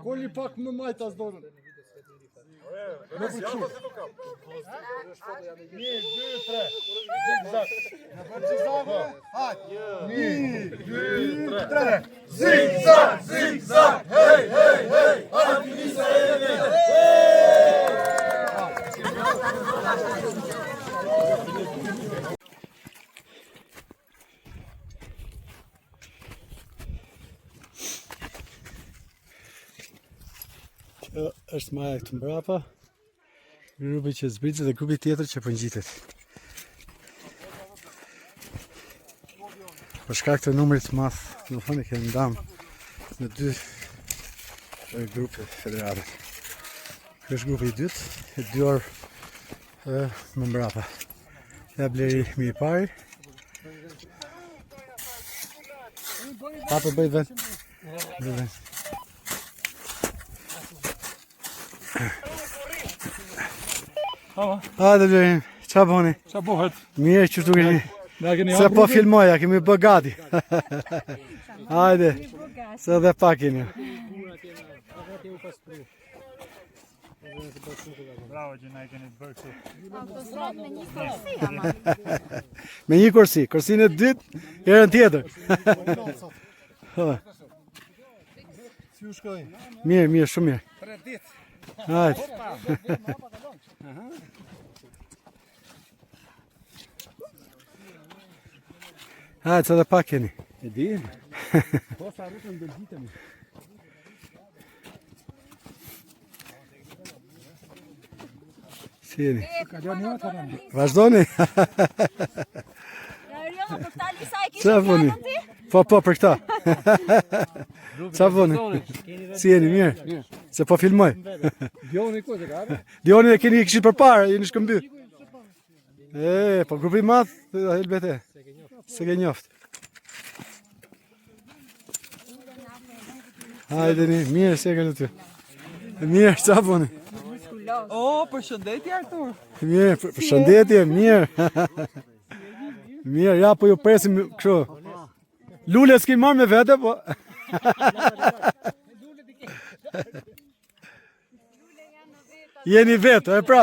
Koli pak më majtas dorën. Më përçu. Një, dy, tre. Zigzag. Në bërë zigzag, hajt. Një, dy, tre. Zigzag, zigzag, hej, hej, hej. Alpinista e Kjo është maja këtu mbrapa. Grupi që zbritet dhe grupi tjetër që po ngjitet. Për shkak të numrit të madh, domethënë e kemi ndamë në dy grupe federatën. Ky është grupi i dytë, e dy orë e, më mbrapa. Ja Bleri mi i pari. Pa për bëj vend. Bëj vend. Hajde Blerim, ça boni? Ça bëhet? Mirë që të keni. Na keni Se po filmoj, ja kemi bë gati. Hajde. Se edhe pak keni. Bravo që na e keni bërë kështu. Autostradë me një korsi ama. Me një korsi, korsinë e dytë, herën tjetër. Si u shkoi? Mirë, mirë, shumë mirë. Tre ditë. Hajde. Hajde, se edhe pak keni. E di. Po sa arritëm do ditemi. Si jeni? Kaloni jo atë tani. Vazhdoni? Eriona, për këta Lisa e kishe Ça boni? fjalën ti? Po, po, për këta. Ça boni? Si jeni, mirë? Se po filmoj. Dioni ku e ka? Dionin e keni e kishit përpara, jeni shkëmby. E, po grupi i madh, helbete. Se ke njoft. Hajde ni, mirë si e ke ty. Mirë, ça boni? O, përshëndetje Artur. Mirë, për- përshëndetje, mirë. Mirë, ja po ju presim kështu. Lule s'ki marrë me vete, po. Jeni vetë, e pra.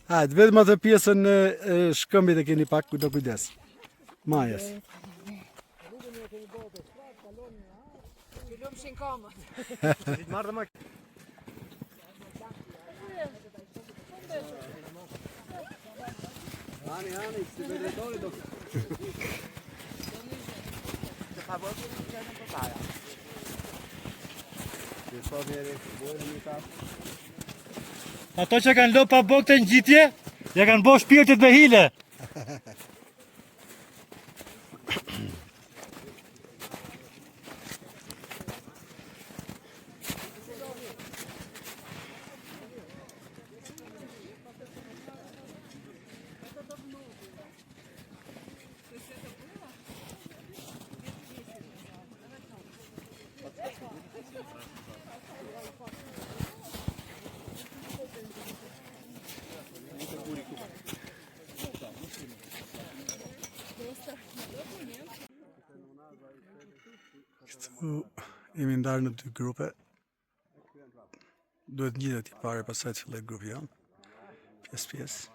Hajde, vetëm atë pjesën e e shkëmbit e keni pak kujdo kujdes. Majës. Ju lumshin komët. Ato që kanë lënë pa bë këtë ngjitje, ja kanë bë shpirtit me hile. Këtu jemi ndarë në dy grupe. Duhet ngjitet i pari, pastaj të filloj grupi jonë. Pjesë pjesë.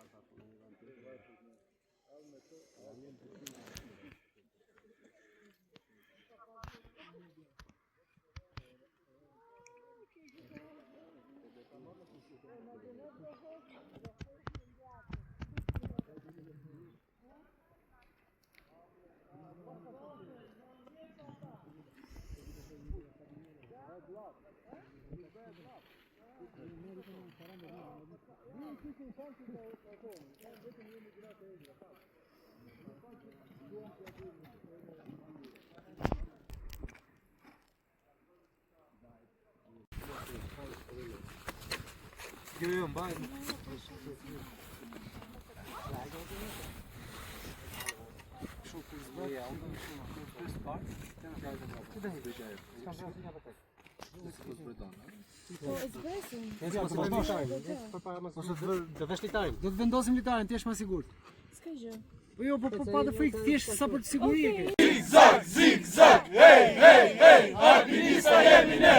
Ose të vesh litarin. Do të vendosim litarin, ti je më sigurt. S'ka gjë. Po jo, po po pa të frikë thjesht sa për të siguri e ke. Zigzag, zigzag, hey, hey, hey, alpinista jemi ne.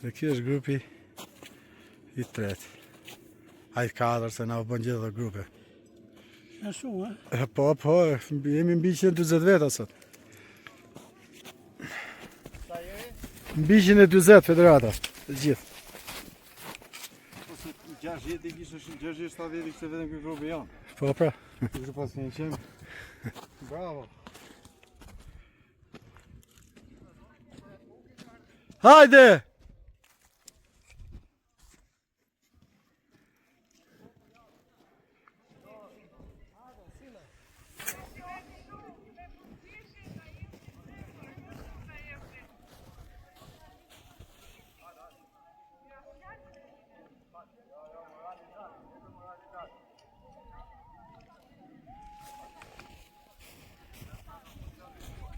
Dhe kjo është grupi i tretë. Ai i katërt se na u bën gjithë ato grupe. Në shumë, E, Po, po, jemi mbi 140 veta sot. Mbi 140 federata, të gjithë. 60 i kishte 60 70 ishte vetëm ky grupi jon. Po, pra. Kishte pas një qen. Bravo. Hajde!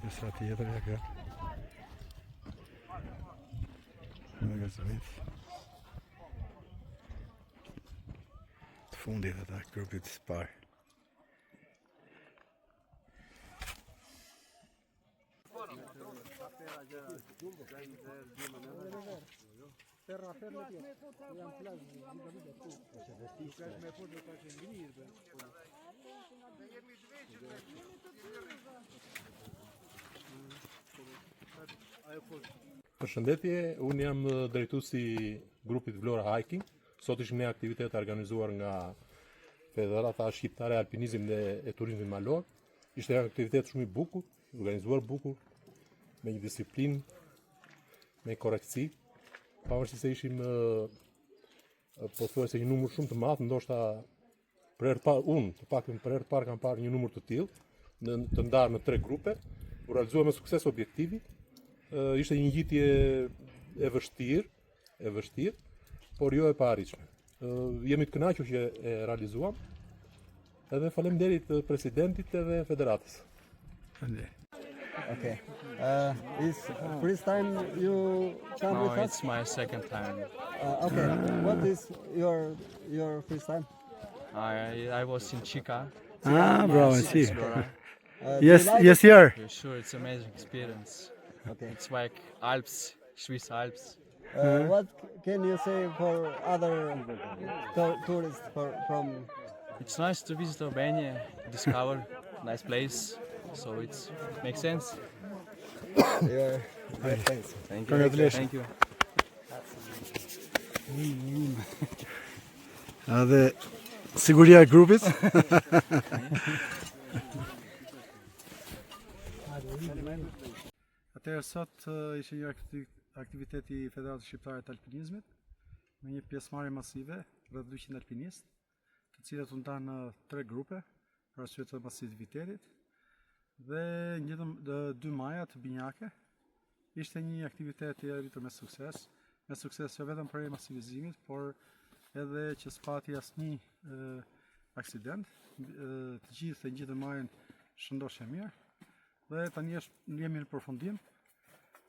Pjesa tjetër ja kjo. Në gëzërit. Të fundit ata grupit të parë. Përshëndetje, unë jam drejtuesi i grupit Vlora Hiking. Sot ishim në aktivitet organizuar nga Federata Shqiptare e Alpinizmit dhe e Turizmit Malor. Ishte një aktivitet shumë i bukur, organizuar bukur, me një disiplinë, me korrektësi. Pavarësisht se ishim pothuajse një numër shumë të madh, ndoshta për herë të parë unë, të paktën për herë të parë kam parë një numër të tillë, në të ndarë në tre grupe, u realizua me sukses objektivi. Ë, ishte një ngjitje e vështirë, e vështirë, por jo e paarritshme. Ë, jemi të kënaqur që e realizuam. Edhe faleminderit presidentit edhe federatës. Faleminderit. Okay. Is first time you come No, with us? it's my second time. Okay. What is your first time? I was in Chica. Ah, bravo, si. Vlora. Do you Yes, like yes, here. Yeah, sure, it's amazing experience. Okay. It's like Alps, Swiss Alps. What can you say for other tourists from? It's nice to visit Albania, discover nice place. So it's makes sense. Yeah, great, thanks. Thank you. Congratulations. Thank you. Edhe siguria e grupit. Atëherë sot ishte një aktivitet i Federatës Shqiptare të Alpinizmit me një pjesëmarrje masive, rreth 200 alpinistë, të cilët u ndanë në tre grupe për arsye të masivitetit dhe ngjitëm dy maja të binjake. Ishte një aktivitet i arritur me sukses, me sukses jo vetëm për masivizimit, por edhe që s'pati asnjë aksident. Të gjithë e ngjitën majën shëndosh e mirë. Dhe tani është jemi në përfundim.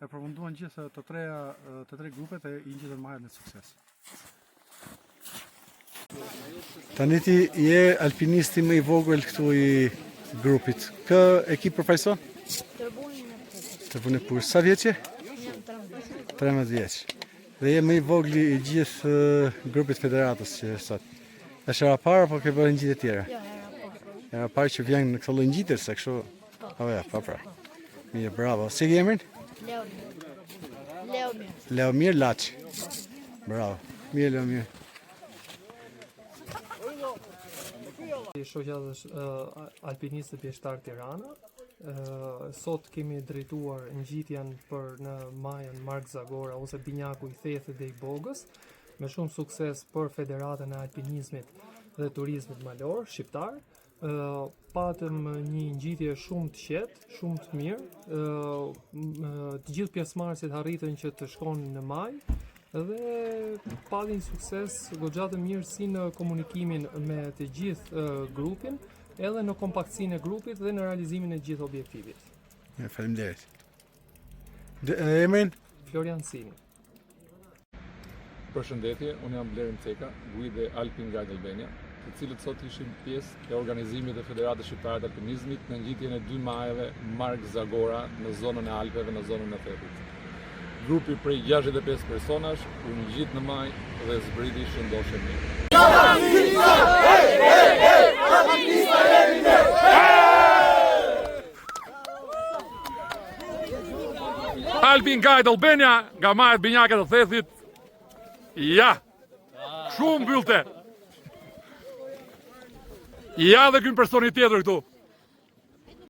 E përfunduan gjithë të treja të tre grupet e i ngjitën majën me sukses. Tani ti je alpinisti më i vogël këtu i grupit. Kë ekip përfaqëson? Tërbunin e Pukës. Tërbunin e Pukës. Sa vjeç je? Jam 13. 13 vjeç. Dhe je më i vogli i gjithë grupit federatës që është sot. Është hera e parë apo ke bërë ngjitje tjera? Jo, hera e parë. Hera e parë që vjen në këtë lloj ngjitje, se kështu. Po ja, po pra. Mirë, bravo. Si ke emrin? Leomir. Leomir. Leomir Laçi. Bravo. Mirë Leomir. Shoqata Alpinistët Pjeshtar Tirana. Sot kemi drejtuar ngjitjen për në Majën Mark Zagora ose Binjaku i Thethit dhe i Bogës, me shumë sukses për Federatën e Alpinizmit dhe Turizmit Malor Shqiptar. Patëm një ngjitje shumë të qetë, shumë të mirë. Të gjithë pjesëmarrësit arritën që të shkonin në majë dhe pati një sukses goxha të mirë si në komunikimin me të gjithë grupin, edhe në kompaktësinë e grupit dhe në realizimin e gjithë objektivit. Ja, faleminderit. Emrin? Florian Sini. Përshëndetje, unë jam Blerim Ceka, guidë e Alpine Guide Albania, të cilët sot ishim pjesë e organizimit të Federatës Shqiptare të Alpinizmit në ngjitjen e dy majeve Mark Zagora në zonën e Alpeve në zonën e Thethit. Grupi prej 65 personash u ngjit në majë dhe zbriti shëndoshë e mirë. Alpine Guide Albania nga majat binjake të Thethit. Ja. Shumë mbyllte. Ja dhe ky personi tjetër këtu.